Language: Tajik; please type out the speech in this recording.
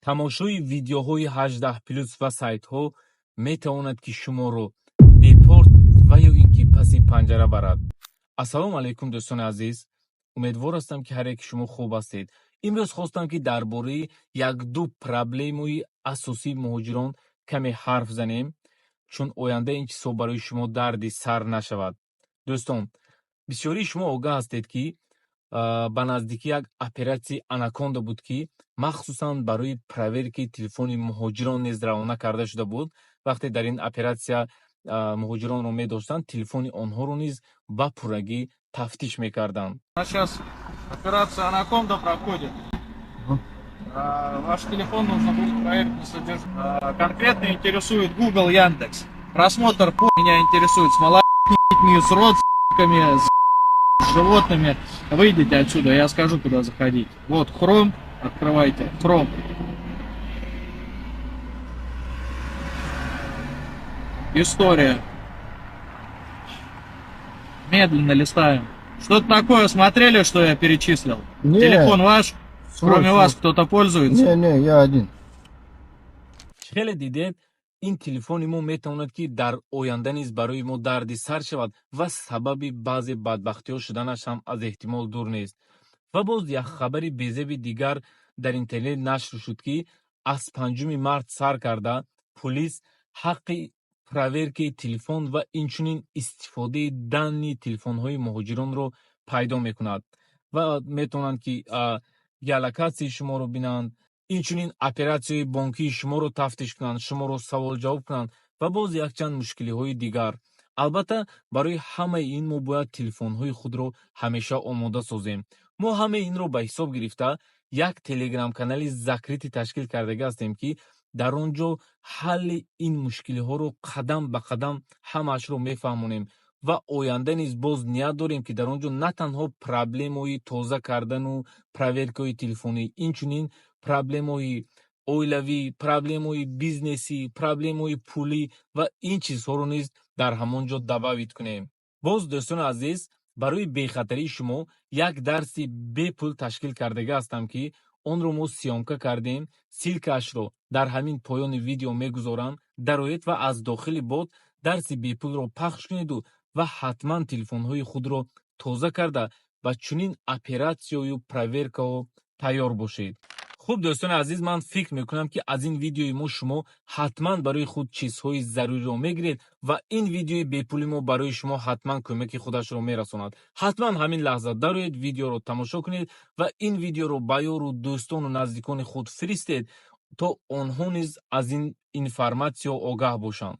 Тамошои видеоҳои 18+ ва сайтҳо метавонад, ки шуморо депорт ва ё ин ки паси панҷара барад. Ассалому алайкум, дӯстони азиз! Умедвор ҳастам, ки ҳар яки шумо хуб ҳастед. Имрӯз хостам, ки дар бораи як-ду проблемаи асосии муҳоҷирон каме ҳарф занем, чун оянда ин чизҳо барои шумо дарди сар нашавад. Дӯстон, бисёрии шумо огаҳ ҳастед, ки ба наздикӣ як оператсияи «Анаконда» буд, ки махсусан барои проверкаи телефони муҳоҷирон низ равона карда шуда буд. Вақте дар ин оператсия муҳоҷиронро медоштанд, телефони онҳоро низ ба пуррагӣ тафтиш мекарданд. Сейчас операция «Анаконда» проходит. Ваш телефон нужно будет проверить на содержание. Конкретно интересует Google, Яндекс. Просмотр по меня интересует с малолетними, с родственниками, с животными. Выйдите отсюда, я скажу, куда заходить. Вот Chrome, открывайте. Chrome. История. Медленно листаем. Что-то такое смотрели, что я перечислил? Не. Телефон ваш? Свой, Кроме свой. вас кто-то пользуется? Не, не, я один. Хеле дидед, ин телефони мо метавонад, ки дар оянда низ барои мо дарди сар шавад ва сабаби баъзе бадбахтиҳо шуданаш ҳам аз эҳтимол дур нест. Ва боз як хабари безеби дигар дар интернет нашр шуд, ки аз 5 март сар карда пулис ҳаққи проверкаи телефон ва инчунин истифодаи данные телефонҳои муҳоҷиронро пайдо мекунад ва метавонанд, ки геолокатсияи шуморо бинанд, инчунин оператсияи бонкии шуморо тафтиш кунанд, шуморо саволҷавоб кунанд ва боз якчанд мушкилиҳои дигар. Албатта, барои ҳамаи ин мо бояд телефонҳои худро ҳамеша омода созем. Мо ҳамаи инро ба ҳисоб гирифта, як телеграм-канали закрытый ташкил кардагӣ ҳастем, ки дар он ҷо ҳалли ин мушкилиҳоро қадам ба қадам ҳамаашро мефаҳмонем ва оянда низ боз ният дорем, ки дар он ҷо на танҳо проблемаҳои тоза кардану проверкаҳои телефонӣ, инчунин проблемаҳои оилавӣ, проблемаҳои бизнесӣ, проблемаҳои пулӣ ва ин чизҳоро низ дар ҳамон ҷо добавить кунем. Боз, дӯстони азиз, барои бехатарии шумо як дарси бепул ташкил кардагӣ ҳастам, ки онро мо съёмка кардем. Ссылкаашро дар ҳамин поёни видео мегузорам. Дароед ва аз дохили бот дарси бепулро пахш кунеду ва ҳатман телефонҳои худро тоза карда, ба чунин оператсияю проверкаҳо тайёр бошед. Хуб, дӯстони азиз, ман фикр мекунам, ки аз ин видеои мо шумо ҳатман барои худ чизҳои заруриро мегиред ва ин видеои бепули мо барои шумо ҳатман кӯмаки худашро мерасонад. Ҳатман ҳамин лаҳза дароед, видеоро тамошо кунед ва ин видеоро ба ёру дӯстону наздикони худ фиристед, то онҳо низ аз ин информатсия огаҳ бошанд.